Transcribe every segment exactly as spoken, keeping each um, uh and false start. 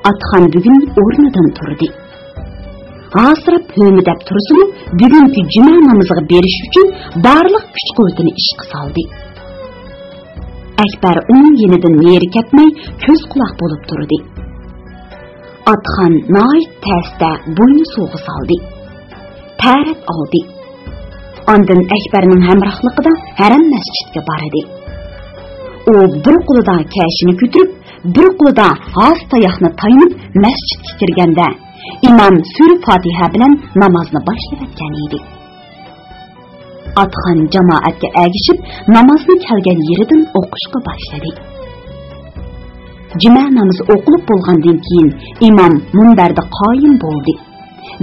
ئاتىخان بۈگۈن ئورنىدىن تۇردى. ھاسىراپ ھۆمۈدەپ تۇرسىمۇ، بۈگۈنكى جۈمە نامىزىغا بېرىش ئۈچۈن بارلىق كۈچ-قۇۋۋىتىنى ئىشقا سالدى. ئەكبەر ئۇنىڭ يېنىدىن نېرى كەتمەي، كۆز-قۇلاق بولۇپ تۇردى. ئاتىخان ناھايىتى تەستە بوينى سۇغا سالدى. تەرەت ئالدى. ئاندىن ئەكبەرنىڭ ھەمراھلىقىدا ھەرەم مەسچىتكە باردى. ئۇ بىر قولىدا كەشىنى كۆتۈرۈپ، بىر قولىدا ھاسا تاياقنى تايىنىپ مەسچىتكە كىرگەندە، ئىمام سۈرە فاتىھە بىلەن نامازنى باشلىۋەتكەن ئىدى. ئاتىخان جامائەتكە ئەگىشىپ، نامازنى كەلگەن يېرىدىن ئوقۇشقا باشلىدى. جۈمە نامىزى ئوقۇلۇپ بولغاندىن كېيىن، ئىمام مۇنبەردە قايىم بولدى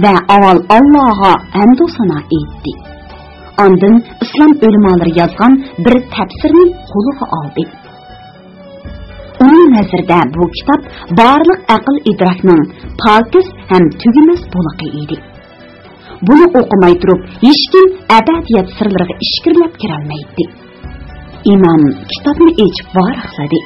ۋە ئاۋۋال ئاللاغا ھەمدۇ سانا ئېيتتى. ئاندىن ئىسلام ئۆلىمالىرى يازغان بىر تەپسىرنى قولىغا ئالدى. ئۇنىڭ نەزىرىدە بۇ كىتاب بارلىق ئەقىل-ئىدراكنىڭ پاكىز ھەم تۈگىمەس بۇلىقى ئىدى. بۇنى ئوقۇماي تۇرۇپ، ھېچكىم ئەبەدىيەت سىرلىرىغا ئىچكىرىلەپ كىرەلمەيتتى. ئىمام كىتابنى ئېچىپ ۋاراقلىدى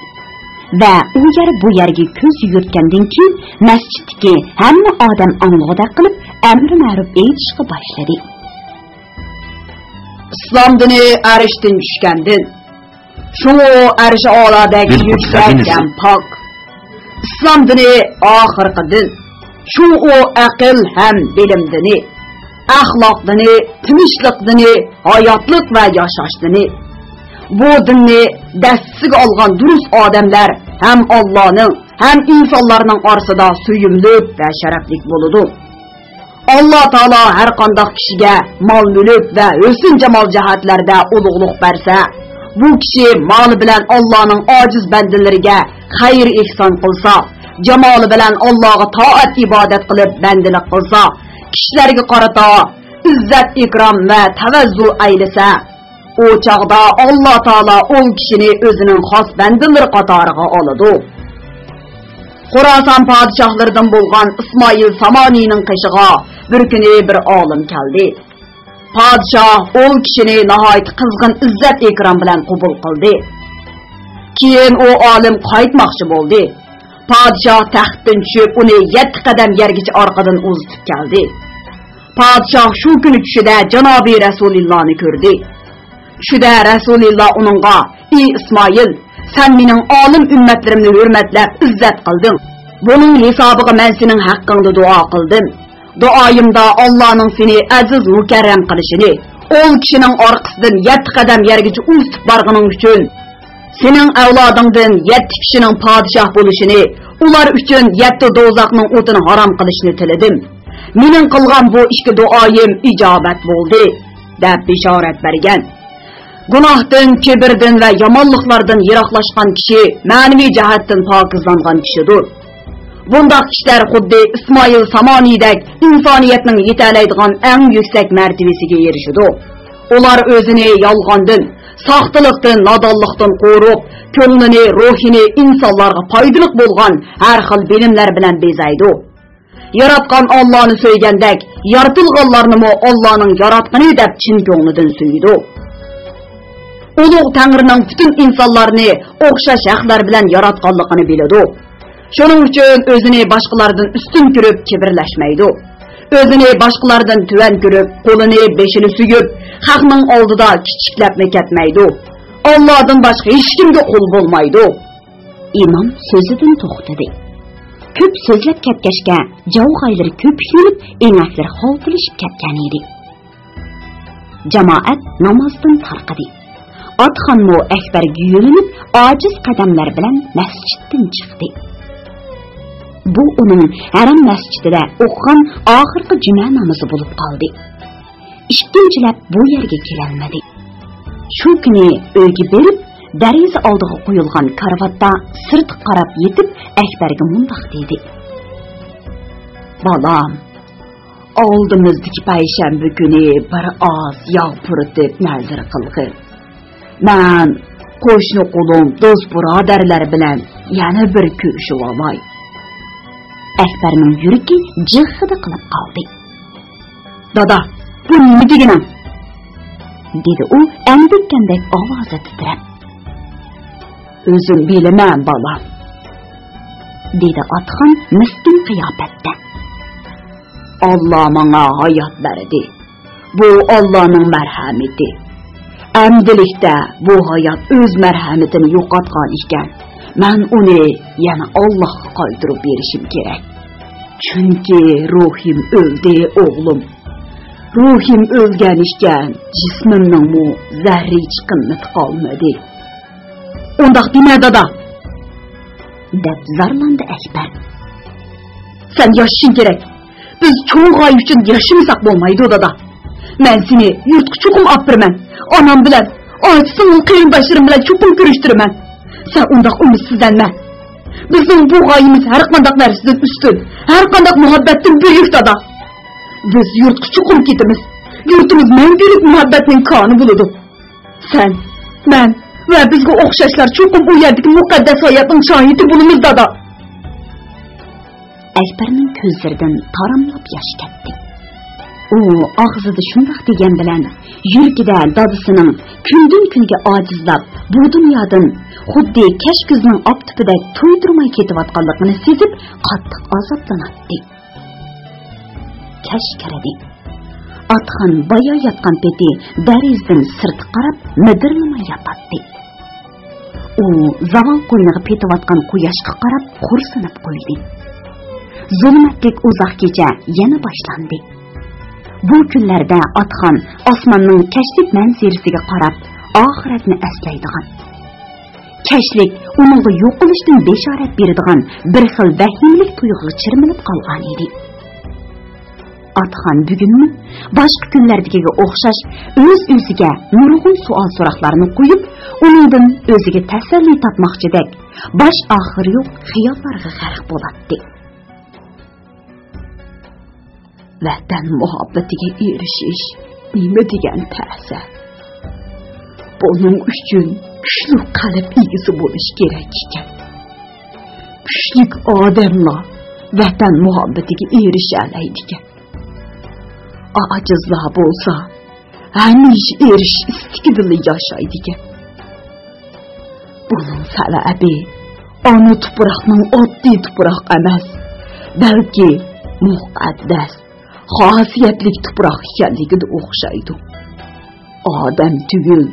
ۋە ئۇ يەر بۇ يەرگە كۆز يۈگۈرتكەندىن كېيىن، مەسچىتتىكى ھەممە ئادەم ئاڭلىغۇدەك قىلىپ، ئەمرى مەرۇپ ئېيتىشقا باشلىدى. ئىسلام دىنى ئەرشتىن چۈشكەندىن، شۇڭا ئەرشى ئالادەك يۈكسەك ھەم پاك. ئىسلام دىنى ئاخىرقى دىن. شۇڭا ئەقىل ھەم بىلىم دىنى، ئەخلاق دىنى، تىنچلىق دىنى، ھاياتلىق ۋە ياشاش دىنى. بۇ دىننى دەستىسىگە ئالغان دۇرۇس ئادەملەر ھەم ئاللانىڭ، ھەم ئىنسانلارنىڭ ئارىسىدا سۆيۈملۈك ۋە شەرەپلىك بولىدۇ. ئاللا تائالا ھەر قانداق كىشىگە مال-مۈلۈك ۋە ھۆسن-جامال جەھەتلەردە ئۇلۇغلۇق بەرسە، بۇ كىشى مالى بىلەن ئاللانىڭ ئاجىز بەندىلىرىگە خەير-ئېھسان قىلسا، جامالى بىلەن ئاللاغا تائەت-ئىبادەت قىلىپ بەندىلىك قىلسا، كىشىلەرگە قارىتا ئىززەت-ئىكرام ۋە تەۋەززۇ ئەيلىسە، ئۇ چاغدا ئاللا تائالا ئۇ كىشىنى ئۆزىنىڭ خاس بەندىلىرى قاتارىغا ئالىدۇ. خوراسان پادىشاھلىرىدىن بولغان ئىسمائىل سامانىينىڭ قېشىغا بىر كۈنى بىر ئالىم كەلدى. پادىشاھ ئۇ كىشىنى ناھايىتى قىزغىن ئىززەت-ئىكرام بىلەن قوبۇل قىلدى. كېيىن ئۇ ئالىم قايتماقچى بولدى. پادىشاھ تەختتىن چۈشۈپ، ئۇنى يەتتە قەدەم يەرگىچە ئارقىدىن ئۇزىتىپ كەلدى. پادىشاھ شۇ كۈنى چۈشىدە جانابى رەسۇلىللانى كۆردى. چۈشىدە رەسۇلىللا ئۇنىڭغا: «ئى ئىسمائىل، سەن مېنىڭ ئالىم ئۈممەتلىرىمنى ھۆرمەتلەپ، ئىززەت قىلدىڭ. بۇنىڭ ھېسابىغا مەن سېنىڭ ھەققىڭدە دۇئا قىلدىم. دۇئايىمدا ئاللانىڭ سېنى ئەزىز مۇكەررەم قىلىشىنى، ئۇ كىشىنىڭ ئارقىسىدىن يەتتە قەدەم يەرگىچە ئۇزىتىپ بارغىنىڭ ئۈچۈن، سېنىڭ ئەۋلادىڭدىن يەتتە كىشىنىڭ پادىشاھ بولۇشىنى، ئۇلار ئۈچۈن يەتتە دوزاخنىڭ ئوتىنى ھارام قىلىشنى تىلىدىم. مېنىڭ قىلغان بۇ ئىككى دۇئايىم ئىجابەت بولدى» دەپ بېشارەت بەرگەن. گۇناھتىن، كىبىردىن ۋە يامانلىقلاردىن يىراقلاشقان كىشى مەنىۋى جەھەتتىن پاكىزلانغان كىشىدۇر. بۇنداق كىشىلەر خۇددى ئىسمائىل سامانىدەك ئىنسانىيەتنىڭ يېتەلەيدىغان ئەڭ يۈكسەك مەرتىۋىسىگە ئېرىشىدۇ. ئۇلار ئۆزىنى يالغاندىن، ساختىلىقتىن، نادانلىقتىن قورۇپ، كۆڭلىنى، روھىنى ئىنسانلارغا پايدىلىق بولغان ھەر خىل بىلىملەر بىلەن بېزەيدۇ. ياراتقان ئاللانى سۆيگەندەك، يارىتىلغانلارنىمۇ ئاللانىڭ ياراتقىنى دەپ چىن كۆڭلىدىن سۆيىدۇ. ئۇلۇغ تەڭرىنىڭ پۈتۈن ئىنسانلارنى ئوخشاش ھەقلەر بىلەن ياراتقانلىقىنى بىلىدۇ. شۇنىڭ ئۈچۈن ئۆزىنى باشقىلاردىن ئۈستۈن كۆرۈپ كىبىرلەشمەيدۇ. ئۆزىنى باشقىلاردىن تۆۋەن كۆرۈپ، قولىنى، بېشىنى سۆيۈپ، خەقنىڭ ئالدىدا كىچىكلەپمۇ كەتمەيدۇ. ئاللادىن باشقا ھېچكىمگە قۇل بولمايدۇ. ئىمام سۆزىدىن توختىدى. كۆپ سۆزلەپ كەتكەچكە، جاۋغايلىرى كۆپۈكلىنىپ، ئېڭەكلىرى خالتىلىشىپ كەتكەن ئىدى. جامائەت نامازدىن تارقىدى. ئاتىخانمۇ ئەكبەرگە يۆلىنىپ، ئاجىز قەدەملەر بىلەن مەسچىتتىن چىقتى. بۇ ئۇنىڭ ھەرەم مەسچىتىدە ئوقۇغان ئاخىرقى جۈمە نامىزى بولۇپ قالدى. ئىككىنچىلەپ بۇ يەرگە كېلەلمىدى. شۇ كۈنى ئۆيگە بېرىپ، دېرىزە ئالدىغا قويۇلغان كارىۋاتتا سىرتقا قاراپ يېتىپ، ئەكبەرگە مۇنداق دېدى: «بالام، ئالدىمىزدىكى پەيشەنبە كۈنى بىر ئاز ياغ پۇرىتىپ نەزىر قىلغىن. مەن قوشنا قولۇم، دوست بۇرادەرلەر بىلەن يەنە بىر كۆرۈشۈۋالاي.» ئەكبەرنىڭ يۈرىكى جىغغىدە قىلىپ قالدى. «دادا، بۇ نېمە دېگىنىڭ؟» دېدى ئۇ ئەندىككەندەك ئاۋازى تىترەپ. «ئۆزۈم بىلىمەن، بالام.» دېدى ئاتخان مىسكىن قىياپەتتە. ئاللا ماڭا ھايات بەردى. بۇ ئاللانىڭ مەرھەمىتى. ئەمدىلىكتە بۇ ھايات ئۆز مەرھەمىتىنى يوقاتقان ئىكەن، مەن ئۇنى يەنە ئاللاغا قايتۇرۇپ بېرىشىم كېرەك. چۈنكى روھىم ئۆلدى، ئوغلۇم. روھىم ئۆلگەن ئىكەن، جىسمىمنىڭمۇ زەررىچە قىممىتى قالمىدى. ئۇنداق دېمە، دادا! دەپ زارلاندى ئەكبەر. سەن ياشىشىڭ كېرەك. بىز چوڭ غايە ئۈچۈن ياشىمىساق بولمايدۇ، دادا. مەن سېنى يۇرتقا چوقۇم ئاپىرىمەن. ئانام بىلەن ئاچا-سىڭىل قېرىنداشلىرىم بىلەن چوقۇم كۆرۈشتۈرىمەن. سەن ئۇنداق ئۈمىدسىزلەنمە. بىزنىڭ بۇ غايىمىز ھەرقانداق نەرسىدىن ئۈستۈن، ھەرقانداق مۇھەببەتتىن بۈيۈك، دادا. بىز يۇرتقا چوقۇم كېتىمىز. يۇرتىمىز مەڭگۈلۈك مۇھەببەتنىڭ كانى بولىدۇ. سەن، مەن ۋە بىزگە ئوخشاشلار چوقۇم ئۇ يەردىكى مۇقەددەس ھاياتنىڭ شاھىتى بولىمىز، دادا. ئەكبەرنىڭ كۆزلىرىدىن تاراملاپ ياش كەتتى. ئۇ ئاغزىدا شۇنداق دېگەن بىلەن، يۈرىكىدە دادىسىنىڭ كۈندىن-كۈنگە ئاجىزلاپ، بۇ دۇنيادىن خۇددى كەچ كۈزنىڭ ئاپتىپىدەك تويدۇرماي كېتىۋاتقانلىقىنى سېزىپ، قاتتىق ئازابلىناتتى. كەچ كىردى. ئاتخان بايا ياتقان پېتى دېرىزىدىن سىرتقا قاراپ مىدىرلىماي ياتاتتى. ئۇ زاۋال قوينىغا پېتىۋاتقان قۇياشقا قاراپ خورسىنىپ قويدى. زۇلمەتلىك ئۇزاق كېچە يەنە باشلاندى. بۇ كۈنلەردە ئاتخان ئاسماننىڭ كەچلىك مەنزىرىسىگە قاراپ ئاخىرەتنى ئەسلەيدىغان، كەچلىك ئۇنىڭغا يوقىلىشتىن بېشارەت بېرىدىغان بىر خىل ۋەھىمىلىك تۇيغۇغا چىرمىلىپ قالغان ئىدى. ئاتخان بۈگۈنمۇ باشقا كۈنلەردىكىگە ئوخشاش ئۆز-ئۆزىگە نۇرغۇن سوئال-سوراقلارنى قويۇپ، ئۇنىڭدىن ئۆزىگە تەسەللى تاپماقچىدەك باش ئاخىرى يوق خىياللارغا غەرق بولاتتى. ۋەتەن مۇھەببىتىگە ئېرىشىش نېمە دېگەن تەسە! بۇنىڭ ئۈچۈن كۈچلۈك قەلب ئىگىسى بولۇش كېرەك ئىكەن. كۈچلۈك ئادەملا ۋەتەن مۇھەببىتىگە ئېرىشەلەيدىكەن. ئاجىزلار بولسا ھەمىشە ئېرىشىش ئىستىكىدىلا ياشايدىكەن. بۇنىڭ سەۋەبى ئانا تۇپراقنىڭ ئاددىي تۇپراق ئەمەس، بەلكى مۇقەددەس، خاسىيەتلىك تۇپراق ئىكەنلىكىدە ئوخشايدۇ. ئادەم تۈگۈل،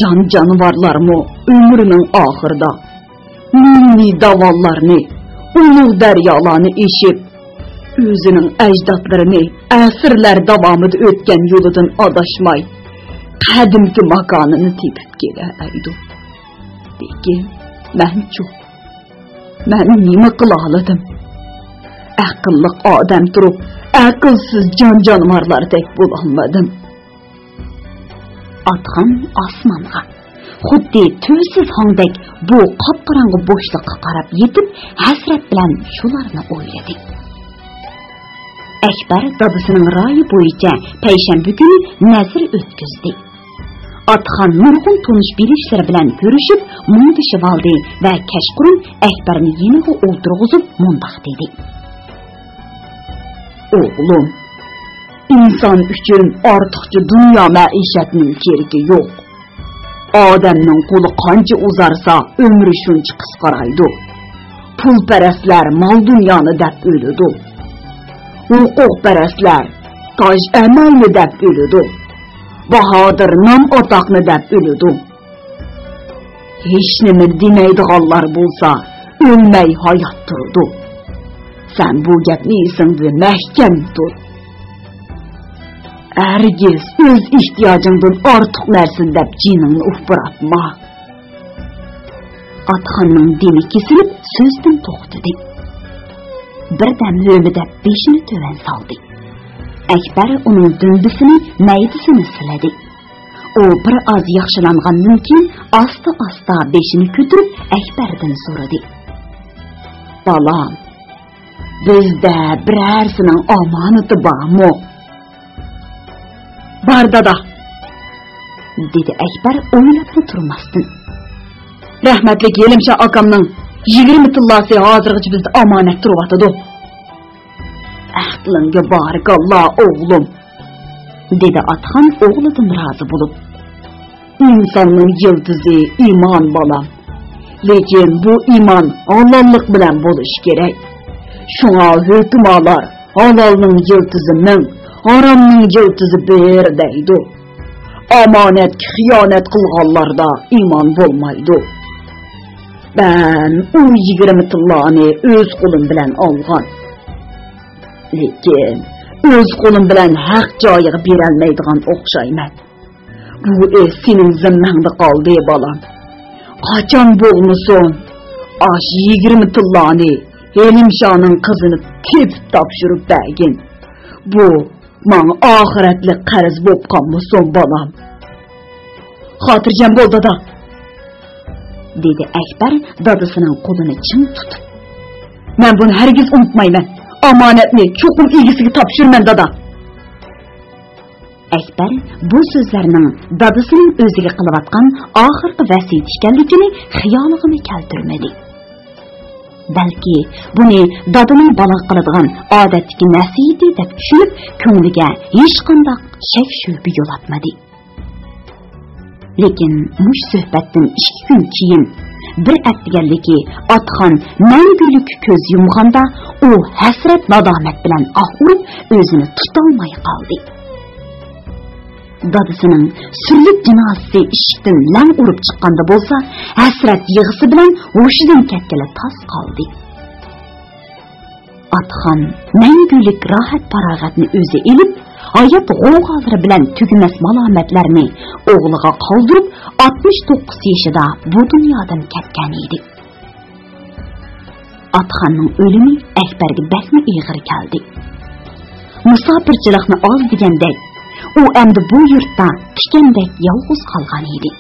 جان-جانىۋارلارمۇ ئۆمرىنىڭ ئاخىرىدا مىڭ داۋانلارنى، ئۇلۇغ دەريالارنى ئېشىپ، ئۆزىنىڭ ئەجدادلىرىنى ئەسىرلەر داۋامىدا ئۆتكەن يولىدىن ئاداشماي، قەدىمكى ماكانىنى تېپىپ كېلەلەيدۇ. لېكىن مەنچۇ؟ مەن نېمە قىلالىدىم؟ ئەقىللىق ئادەم تۇرۇپ، ئەقىلسىز جان-جانىۋارلاردەك بولالمىدىم. ئاتخان ئاسمانغا، خۇددى تۈۋسىز ھاڭدەك بۇ قاپقاراڭغۇ بوشلۇققا قاراپ يېتىپ، ھەسرەت بىلەن شۇلارنى ئويلىدى. ئەكبەر دادىسىنىڭ رايى بويىچە پەيشەنبە كۈنى نەزىر ئۆتكۈزدى. ئاتخان نۇرغۇن تونۇش-بىلىشلىرى بىلەن كۆرۈشۈپ، مۇڭدىشىۋالدى ۋە كەچقۇرۇن ئەكبەرنى يېنىغا ئولتۇرغۇزۇپ مۇنداق دېدى: ئوغلۇم، ئىنسان ئۈچۈن ئارتۇقچە دۇنيا مەئىشەتنىڭ كېرىكى يوق. ئادەمنىڭ قولى قانچە ئۇزارسا، ئۆمرى شۇنچە قىسقىرايدۇ. پۇلپەرەسلەر مال-دۇنيانى دەپ ئۆلىدۇ. ھوقۇقپەرەسلەر تاج-ئەمەلنى دەپ ئۆلىدۇ. باھادىر نام-ئاتاقنى دەپ ئۆلىدۇ. ھېچنېمە دېمەيدىغانلار بولسا ئۆلمەي ھايات تۇرىدۇ. سەن بۇ گەپنى ئېسىڭدە مەھكەم تۇت. ھەرگىز ئۆز ئېھتىياجىڭدىن ئارتۇق نەرسىنى دەپ جېنىڭنى ئۇپراتما. ئاتخاننىڭ دېمى كېسىلىپ، سۆزدىن توختىدى. بىردەم ھۆمۈدەپ بېشىنى تۆۋەن سالدى. ئەكبەر ئۇنىڭ دۈمبىسىنى، مەيدىسىنى سىلىدى. ئۇ بىر ئاز ياخشىلانغاندىن كېيىن ئاستا-ئاستا بېشىنى كۆتۈرۈپ ئەكبەردىن سورىدى: بالام، بىزدە بىرەرسىنىڭ ئامانىتى بارمۇ؟ بار، دادا، دېدى ئەكبەر ئويلاپمۇ تۇرماستىن. رەھمەتلىك ھېلىمشا ئاكامنىڭ يىگىرمە تىللاسى ھازىرغىچە بىزدە ئامانەت تۇرۇۋاتىدۇ. ئەقلىڭگە بارىكاللا، ئوغلۇم، دېدى ئاتخان ئوغلىدىن رازى بولۇپ. ئىنساننىڭ يىلتىزى ئىمان، بالام. لېكىن بۇ ئىمان ھالاللىق بىلەن بولۇشى كېرەك. شۇڭا ھۆكۈمالار «ھالالنىڭ يىلتىزى مىڭ، ھارامنىڭ يىلتىزى بىر» دەيدۇ. ئامانەتكە خىيانەت قىلغانلاردا ئىمان بولمايدۇ. مەن ئۇ يىگىرمە تىللانى ئۆز قولۇم بىلەن ئالغان. لېكىن ئۆز قولۇم بىلەن ھەق جايىغا بېرەلمەيدىغان ئوخشايمەن. بۇ ئىش سېنىڭ زىممەڭدە قالدى، بالام. قاچان بولمىسۇن، ئاش يىگىرمە تىللانى ھېلىمشانىڭ قىزىنى تېپىپ تاپشۇرۇپ بەرگىن. بۇ ماڭا ئاخىرەتلىك قەرز بولۇپ قالمىسۇن، بالام. خاتىرجەم بول، دادا، دېدى ئەكبەر دادىسىنىڭ قولىنى چىڭ تۇتۇپ. مەن بۇنى ھەرگىز ئۇنتۇمايمەن. ئامانەتنى چوقۇم ئىگىسىگە تاپشۇرىمەن، دادا. ئەكبەر بۇ سۆزلەرنىڭ دادىسىنىڭ ئۆزىگە قىلىۋاتقان ئاخىرقى ۋەسىيىتى ئىكەنلىكىنى خىيالىغىمۇ كەلتۈرمىدى. بەلكى بۇنى دادىنىڭ بالىغا قىلىدىغان ئادەتتىكى نەسىھىتى دەپ چۈشىنىپ، كۆڭلىگە ھېچقانداق شەك-شۈبھە يولاتمىدى. لېكىن مۇشۇ سۆھبەتتىن ئىككى كۈن كېيىن، بىر ئەتىگەنلىكى ئاتخان مەڭگۈلۈككە كۆز يۇمغاندا، ئۇ ھەسرەت-نادامەت بىلەن ئاھ ئۇرۇپ، ئۆزىنى تۇتالماي قالدى. دادىسىنىڭ سۈرلۈك جىنازىسى ئىشىكتىن لەڭ ئۇرۇپ چىققاندا بولسا، ھەسرەت يىغىسى بىلەن ھوشىدىن كەتكىلى تاس قالدى. ئاتخان مەڭگۈلۈك راھەت-پاراغەتنى ئۆزى ئېلىپ، ھايات غوۋغالىرى بىلەن تۈگىمەس مالامەتلەرنى ئوغلىغا قالدۇرۇپ، ئاتمىش توققۇز يېشىدا بۇ دۇنيادىن كەتكەن ئىدى. ئاتخاننىڭ ئۆلۈمى ئەكبەرگە بەكمۇ ئېغىر كەلدى. مۇساپىرچىلىقنى ئاز دېگەندەك، ئۇ ئەمدى بۇ يۇرتتا تىكەندەك يالغۇز قالغان ئىدى.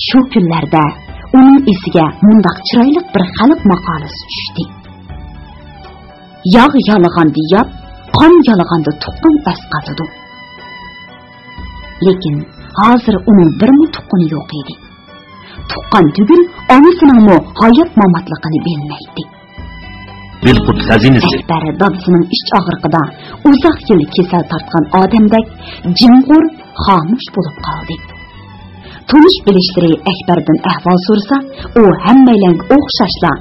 شۇ كۈنلەردە ئۇنىڭ ئېسىگە مۇنداق چىرايلىق بىر خەلق ماقالىسى چۈشتى: «ياغ يالىغاندا يات، قان يالىغاندا تۇغقان ئەسقاتىدۇ.» لېكىن ھازىر ئۇنىڭ بىرمۇ تۇغقىنى يوق ئىدى. تۇغقان تۈگۈل، ئانىسىنىڭمۇ ھايات-ماماتلىقىنى بىلمەيتتى. بىلقۇت خەزىنىسى. ئەكبەر دادىسىنىڭ ئىچ ئاغرىقىدا ئۇزاق يىل كېسەل تارتقان ئادەمدەك جىمغۇر، خامۇش بولۇپ قالدى. تونۇش-بىلىشلىرى ئەكبەردىن ئەھۋال سورىسا، ئۇ ھەممەيلەنگە ئوخشاشلا: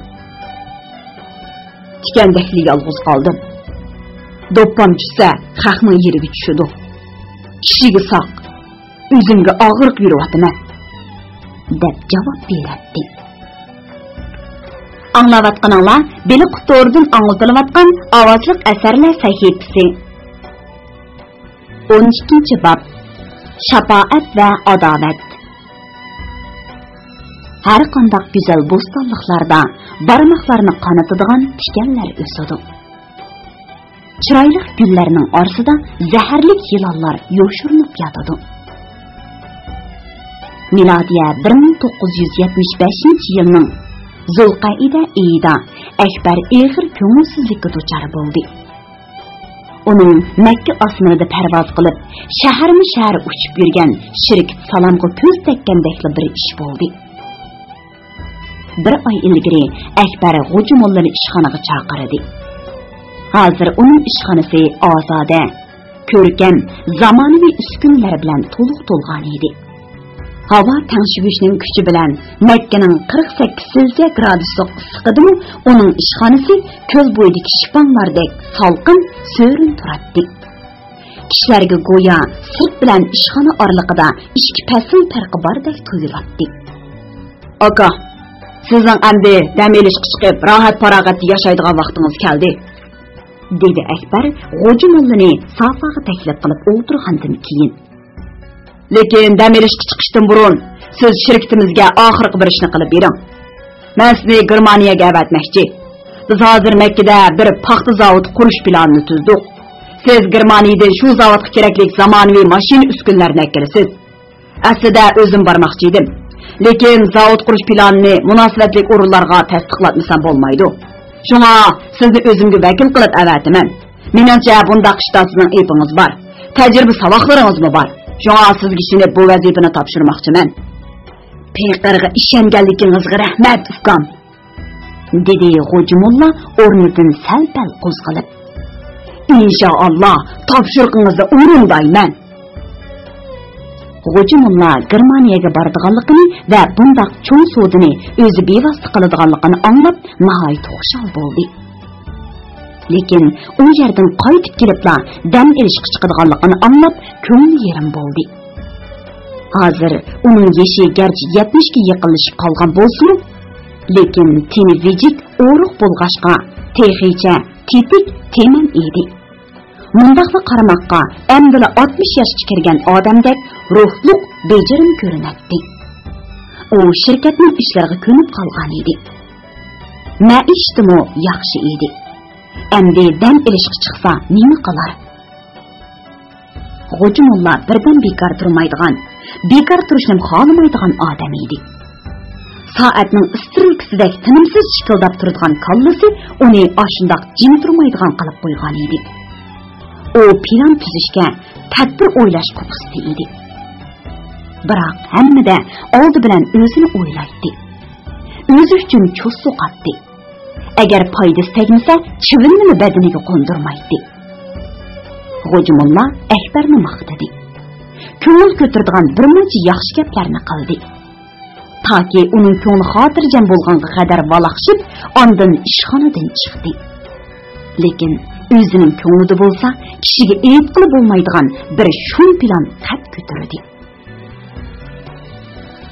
«تىكەندەكلا يالغۇز قالدىم. دوپپام چۈشسە، خەقنىڭ يېرىگە چۈشىدۇ. كىشىگە ساق، ئۆزۈمگە ئاغرىق بېرىۋاتىمەن» دەپ جاۋاب بېرەتتى. ئاڭلاۋاتقىنىڭلار بېلىق تورىدىن ئاڭلىتىلىۋاتقان ئاۋازلىق ئەسەرلەر سەھىپىسى. ئون ئىككىنچى باب. شاپائەت ۋە ئاداۋەت. ھەر قانداق گۈزەل بوستانلىقلاردا بارماقلارنى قانىتىدىغان تىكەنلەر ئۆسىدۇ. چىرايلىق گۈللەرنىڭ ئارىسىدا زەھەرلىك يىلانلار يوشۇرۇنۇپ ياتىدۇ. مىلادىيە بىر مىڭ توققۇز يۈز يەتمىش بەشىنچى يىلنىڭ زۇلقەئىدە ئېيىدا ئەكبەر ئېغىر كۆڭۈلسىزلىككە دۇچار بولدى. ئۇنىڭ مەككە ئاسمىنىدا پەرۋاز قىلىپ، شەھەرمۇ شەھەر ئۇچۇپ يۈرگەن شىركىت سالامغا كۆز تەگكەندەكلا بىر ئىش بولدى. بىر ئاي ئىلگىرى ئەكبەر غوجا موللىنى ئىشخانىغا چاقىردى. ھازىر ئۇنىڭ ئىشخانىسى ئازادە، كۆركەم، زامانىۋى ئۈسكۈنىلەر بىلەن تولۇق تولغان ئىدى. ھاۋا تەڭشىگۈچنىڭ كۈچى بىلەن مەككىنىڭ قىرىق سەككىز سېلسىيە گرادۇسلۇق ئىسسىقىدىمۇ ئۇنىڭ ئىشخانىسى كۆل بويىدىكى شىپاڭلاردەك سالقىن، سۆرۈن تۇراتتى. كىشىلەرگە گويا سىرت بىلەن ئىشخانا ئارىلىقىدا ئىككى پەسىل پەرقى باردەك تۇيۇلاتتى. «ئاكا، سىزنىڭ ئەمدى دەم ئېلىشقا چىقىپ، راھەت-پاراغەتتە ياشايدىغان ۋاقتىڭىز كەلدى»، دېدى ئەكبەر غوجا موللىنى سافاغا تەكلىپ قىلىپ ئولتۇرغاندىن كېيىن. «لېكىن دەم ئېلىشقا چىقىشتىن بۇرۇن سىز شىركىتىمىزگە ئاخىرقى بىر ئىشنى قىلىپ بېرىڭ. مەن سىزنى گېرمانىيەگە ئەۋەتمەكچى. بىز ھازىر مەككىدە بىر پاختا زاۋۇتى قۇرۇش پىلانىنى تۈزدۇق. سىز گېرمانىيەدىن شۇ زاۋۇتقا كېرەكلىك زامانىۋى ماشىنا ئۈسكۈنىلەرنى ئەكىلىسىز. ئەسلىدە ئۆزۈم بارماقچى ئىدىم. لېكىن زاۋۇت قۇرۇش پىلانىنى مۇناسىۋەتلىك ئورۇنلارغا تەستىقلاتمىسام بولمايدۇ. شۇڭا سىزنى ئۆزۈمگە ۋەكىل قىلىپ ئەۋەتىمەن. مېنىڭچە، بۇنداق ئىشتا سىزنىڭ ئېپىڭىز بار. تەجرىبە ساۋاقلىرىڭىزمۇ بار. شۇڭا سىزگە ئىشىنىپ بۇ ۋەزىپىنى تاپشۇرماقچىمەن.» «پېقىرغا ئىشەنگەنلىكىڭىزگە رەھمەت، ئۇكام.» دېدى غوجا موللا ئورنىدىن سەل-پەل قوزغىلىپ. «ئىنشائاللا، تاپشۇرۇقىڭىزنى ئورۇندايمەن.» غوجا موللا گېرمانىيەگە بارىدىغانلىقىنى ۋە بۇنداق چوڭ سودىنى ئۆزى بىۋاسىتە قىلىدىغانلىقىنى ئاڭلاپ، ناھايىتى خۇشال بولدى. لېكىن ئۇ يەردىن قايتىپ كېلىپلا دەم ئېلىشقا چىقىدىغانلىقىنى ئاڭلاپ، كۆڭلى يېرىم بولدى. ھازىر ئۇنىڭ يېشى گەرچە يەتمىشكە يېقىنلىشىپ قالغان بولسىمۇ، لېكىن تېنى ۋىجىك، ئورۇق بولغاچقا، تېخىچە تېتىك، تېمەن ئىدى. مۇنداقلا قارىماققا، ئەمدىلا ئاتمىش ياشقا كىرگەن ئادەمدەك روھلۇق، بېجىرىم كۆرۈنەتتى. ئۇ شىركەتنىڭ ئىشلىرىغا كۆنۈپ قالغان ئىدى. مەئىشىتىمۇ ياخشى ئىدى. ئەمدى دەم ئېلىشقا چىقسا نېمە قىلار؟ غوجا موللا بىردەم بىكار تۇرمايدىغان، بىكار تۇرۇشنىمۇ خالىمايدىغان ئادەم ئىدى. سائەتنىڭ ئىسترېلكىسىدەك تىنىمسىز چىكىلداپ تۇرىدىغان كاللىسى ئۇنى ئاشۇنداق جىم تۇرمايدىغان قىلىپ قويغان ئىدى. ئۇ پىلان تۈزۈشكە، تەدبىر ئويلاشقا ئۇستا ئىدى. بىراق ھەممىدە ئالدى بىلەن ئۆزىنى ئويلايتتى. ئۆزى ئۈچۈن چۇس سوقاتتى. ئەگەر پايدىسى تەگمىسە، چىۋىننىمۇ بەدىنىگە قوندۇرمايتتى. غوجا موللا ئەكبەرنى ماختىدى. كۆڭۈل كۆتۈرىدىغان بىر مۇنچە ياخشى گەپلەرنى قىلدى. تاكى ئۇنىڭ كۆڭلى خاتىرجەم بولغانغا قەدەر ۋالاقشىپ، ئاندىن ئىشخانىدىن چىقتى. لېكىن ئۆزىنىڭ كۆڭلىدە بولسا، كىشىگە ئېيتقىلى بولمايدىغان بىر شۇم پىلان قەد كۆتۈردى.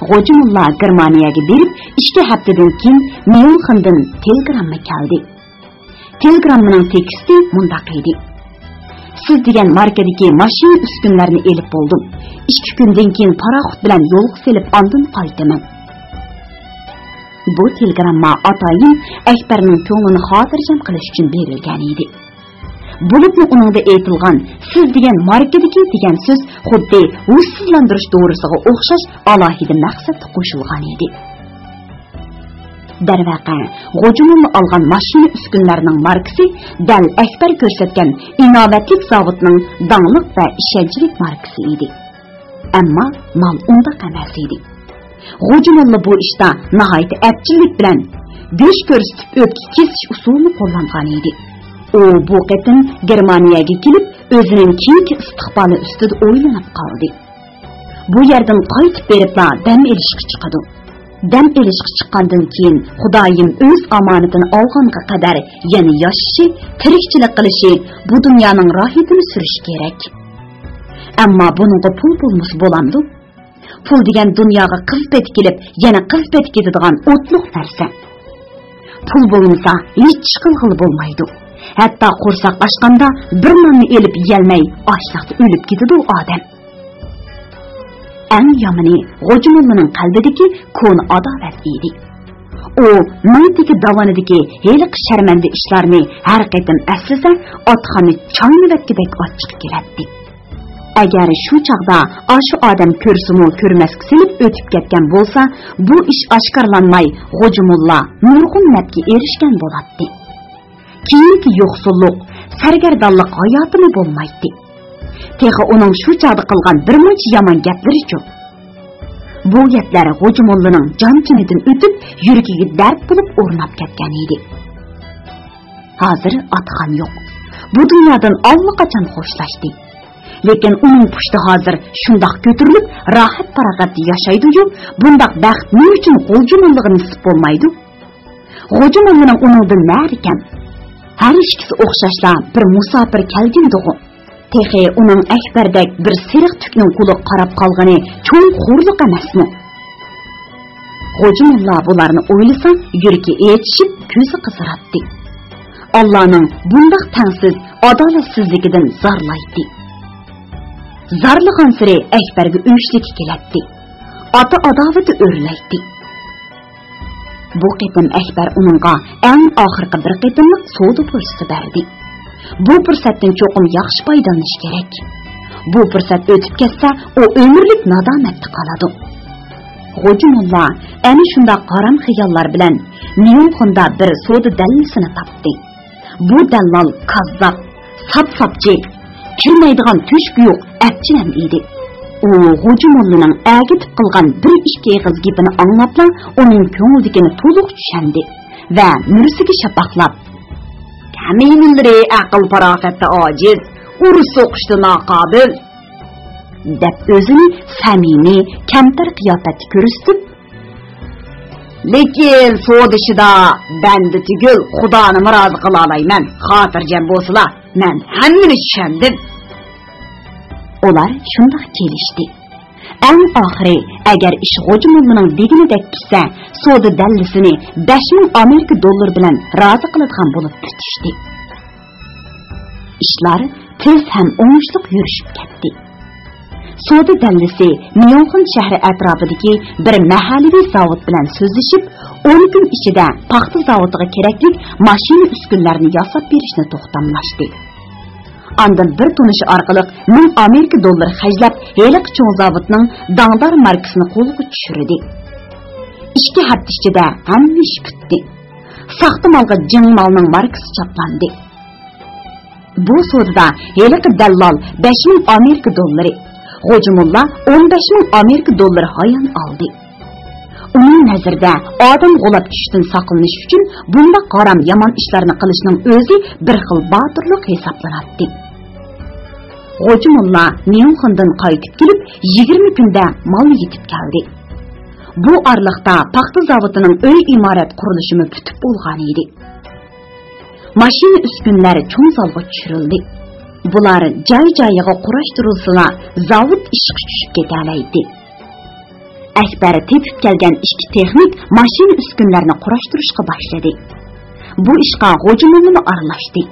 غوجا موللا گېرمانىيەگە بېرىپ، ئىككى ھەپتىدىن كېيىن ميۇنخېندىن تېلېگرامما كەلدى. تېلېگراممىنىڭ تېكىستى مۇنداق ئىدى: «سىز دېگەن ماركىدىكى ماشىنا ئۈسكۈنىلەرنى ئېلىپ بولدۇم. ئىككى كۈندىن كېيىن پاراخوت بىلەن يولغا سېلىپ ئاندىن قايتىمەن.» بۇ تېلېگرامما ئاتايىن ئەكبەرنىڭ كۆڭلىنى خاتىرجەم قىلىش ئۈچۈن بېرىلگەن ئىدى. بولۇپمۇ ئۇنىڭدا ئېيتىلغان «سىز دېگەن ماركىدىكى» دېگەن سۆز خۇددى ھوشسىزلاندۇرۇش دورىسىغا ئوخشاش ئالاھىدە مەقسەتتە قوشۇلغان ئىدى. دەرۋەقە، غوجا موللا ئالغان ماشىنا ئۈسكۈنىلەرنىڭ ماركىسى دەل ئەكبەر كۆرسەتكەن ئىناۋەتلىك زاۋۇتنىڭ داڭلىق ۋە ئىشەنچلىك ماركىسى ئىدى. ئەمما مال ئۇنداق ئەمەس ئىدى. غوجا موللا بۇ ئىشتا ناھايىتى ئەپچىللىك بىلەن گۆش كۆرسىتىپ ئۆپكە كېسىش ئۇسۇلىنى قوللانغان ئىدى. ئۇ بۇ قېتىم گېرمانىيەگە كېلىپ، ئۆزىنىڭ كېيىنكى ئىستىقبالى ئۈستىدە ئويلىنىپ قالدى. بۇ يەردىن قايتىپ بېرىپلا دەم ئېلىشقا چىقىدۇ. دەم ئېلىشقا چىققاندىن كېيىن، خۇدايىم ئۆز ئامانىتىنى ئالغانغا قەدەر يەنە ياشىشى، تىرىكچىلىك قىلىشى، بۇ دۇنيانىڭ راھىتىنى سۈرۈشى كېرەك. ئەمما بۇنىڭغا پۇل بولمىسا بولامدۇ؟ پۇل دېگەن دۇنياغا قىز پېتى كېلىپ، يەنە قىز پېتى كېتىدىغان ئوتلۇق نەرسە. پۇل بولمىسا، ھېچ ئىش قىلغىلى بولمايدۇ. ھەتتا قورساق ئاچقاندا بىر ناننى ئېلىپ يېيەلمەي، ئاچلىقتا ئۆلۈپ كېتىدۇ ئادەم. ئەڭ يامىنى، غوجا موللىنىڭ قەلبىدىكى كونا ئاداۋەت ئىدى. ئۇ مىڭ تېكە داۋىنىدىكى ھېلىقى شەرمەندە ئىشلارنى ھەر قېتىم ئەسلىسە، ئاتخانا چاينىۋەتكۈدەك ئاچچىقى كېلەتتى. ئەگەر شۇ چاغدا ئاشۇ ئادەم كۆرسىمۇ كۆرمەسكە سېلىپ ئۆتۈپ كەتكەن بولسا، بۇ ئىش ئاشكارىلانماي، غوجا موللا نۇرغۇن نەپكە ئېرىشكەن بولاتتى. كېيىنكى يوقسۇللۇق، سەرگەردانلىق ھاياتىمۇ بولمايتتى. تېخى ئۇنىڭ شۇ چاغدا قىلغان بىر مۇنچە يامان گەپلىرىچۇ؟ بۇ گەپلەر غوجا موللىنىڭ جان تېنىدىن ئۆتۈپ، يۈرىكىگە دەرد بولۇپ ئورناپ كەتكەن ئىدى. ھازىر ئاتىخان يوق. بۇ دۇنيادىن ئاللىقاچان خوشلاشتى. لېكىن ئۇنىڭ پۇشتى ھازىر شۇنداق كۆتۈرۈلۈپ، راھەت-پاراغەتتە ياشايدۇ-يۇ، بۇنداق بەخت نېمە ئۈچۈن غوجا موللىغا نېسىپ بولمايدۇ؟ غوجا موللىنىڭ ئۇنىڭدىن نەدە كەم؟ ھەر ئىككىسى ئوخشاشلا بىر مۇساپىر كەلگىنىدىغۇ. تېخى ئۇنىڭ ئەكبەردەك بىر سېرىق تۈكنىڭ قولىغا قاراپ قالغىنى چوڭ خورلۇق ئەمەسمۇ؟ غوجا موللا بۇلارنى ئويلىسا، يۈرىكى ئېچىشىپ، كۆزى قىزىراتتى. ئاللانىڭ بۇنداق تەڭسىز ئادالەتسىزلىكىدىن زارلايتتى. زارلىغانسېرى ئەكبەرگە ئۆچلۈكى كېلەتتى. ئاتا ئاداۋىتى ئۆرلەيتتى. بۇ قېتىم ئەكبەر ئۇنىڭغا ئەڭ ئاخىرقى بىر قېتىملىق سودا پۇرسىتى بەردى. بۇ پۇرسەتتىن چوقۇم ياخشى پايدىلىنىش كېرەك. بۇ پۇرسەت ئۆتۈپ كەتسە، ئۇ ئۆمۈرلۈك نادامەتتە قالىدۇ. غوجا موللا ئەنە شۇنداق ھارام خىياللار بىلەن ميۇنخېندا بىر سودا دەللىسىنى تاپتى. بۇ دەللال كاززاپ، ساپساپچى، كىرمەيدىغان تۆشۈكى يوق ئەپچىلەم ئىدى. ئۇ غوجا موللىنىڭ ئەگىتىپ قىلغان بىر ئىككى ئېغىز گېپىنى ئاڭلاپلا، ئۇنىڭ كۆڭلىدىكىنى تولۇق چۈشەندى ۋە مۈرىسىگە شاپاقلاپ، «كەمىنىلىرى ئەقىل-پاراخەتتە ئاجىز، ئۇرۇش سوقۇشتا ناقابىل.» دەپ ئۆزىنى سەمىمىي، كەمتەر قىياپەتتە كۆرسىتىپ، لېكىن سودا ئىشىدا بەندە تۈگۈل، خۇدانىمۇ رازى قىلالايمەن، خاتىرجەم بولسىلا، مەن ھەممىنى چۈشەندىم. ئۇلار شۇنداق كېلىشتى. ئەڭ ئاخىرى، ئەگەر ئىش غوجا موللىنىڭ دېگىنىدەك كېتسە، سودا دەللىسىنى بەش مىڭ ئامېرىكا دوللىرى بىلەن رازى قىلىدىغان بولۇپ پۈتۈشتى. ئىشلار تېز ھەم ئوڭۇشلۇق يۈرۈشۈپ كەتتى. سودا دەللىسى ميۇنخېن شەھىرى ئەتراپىدىكى بىر مەھەللىۋى زاۋۇت بىلەن سۆزلىشىپ، ئون كۈن ئىچىدە پاختا زاۋۇتىغا كېرەكلىك ماشىنا ئۈسكۈنىلەرنى ياساپ بېرىشنى توختاملاشتى. ئاندىن بىر تونۇشى ئارقىلىق مىڭ ئامېرىكا دوللىرى خەجلەپ، ھېلىقى چوڭ زاۋۇتنىڭ داڭدار ماركىسىنى قولغا چۈشۈردى. ئىككى ھەپتە ئىچىدە ھەممە ئىش پۈتتى. ساختا مالغا جىڭ مالنىڭ ماركىسى چاپلاندى. بۇ سودىدا ھېلىقى دەللال بەش مىڭ ئامېرىكا دوللىرى، غوجا موللا ئون بەش مىڭ ئامېرىكا دوللىرى ھايان ئالدى. ئۇنىڭ نەزىرىدە، ئادەم غۇلاپ چۈشۈشتىن ساقلىنىش ئۈچۈن بۇنداق ھارام يامان ئىشلارنى قىلىشنىڭ ئۆزى بىر خىل باتۇرلۇق ھېسابلىناتتى. غوجا موللا ميۇنخېندىن قايتىپ كېلىپ، يىگىرمە كۈندە مال يېتىپ كەلدى. بۇ ئارىلىقتا پاختا زاۋۇتىنىڭ ئۆي ئىمارەت قۇرۇلۇشىمۇ پۈتۈپ بولغان ئىدى. ماشىنا ئۈسكۈنىلەر چوڭ زالغا چۈشۈرۈلدى. بۇلار جاي-جايىغا قۇراشتۇرۇلسىلا، زاۋۇت ئىشقا چۈشۈپ كېتەلەيتتى. ئەكبەر تېپىپ كەلگەن ئىككى تېخنىك ماشىنا ئۈسكۈنىلەرنى قۇراشتۇرۇشقا باشلىدى. بۇ ئىشقا غوجا موللىمۇ ئارىلاشتى.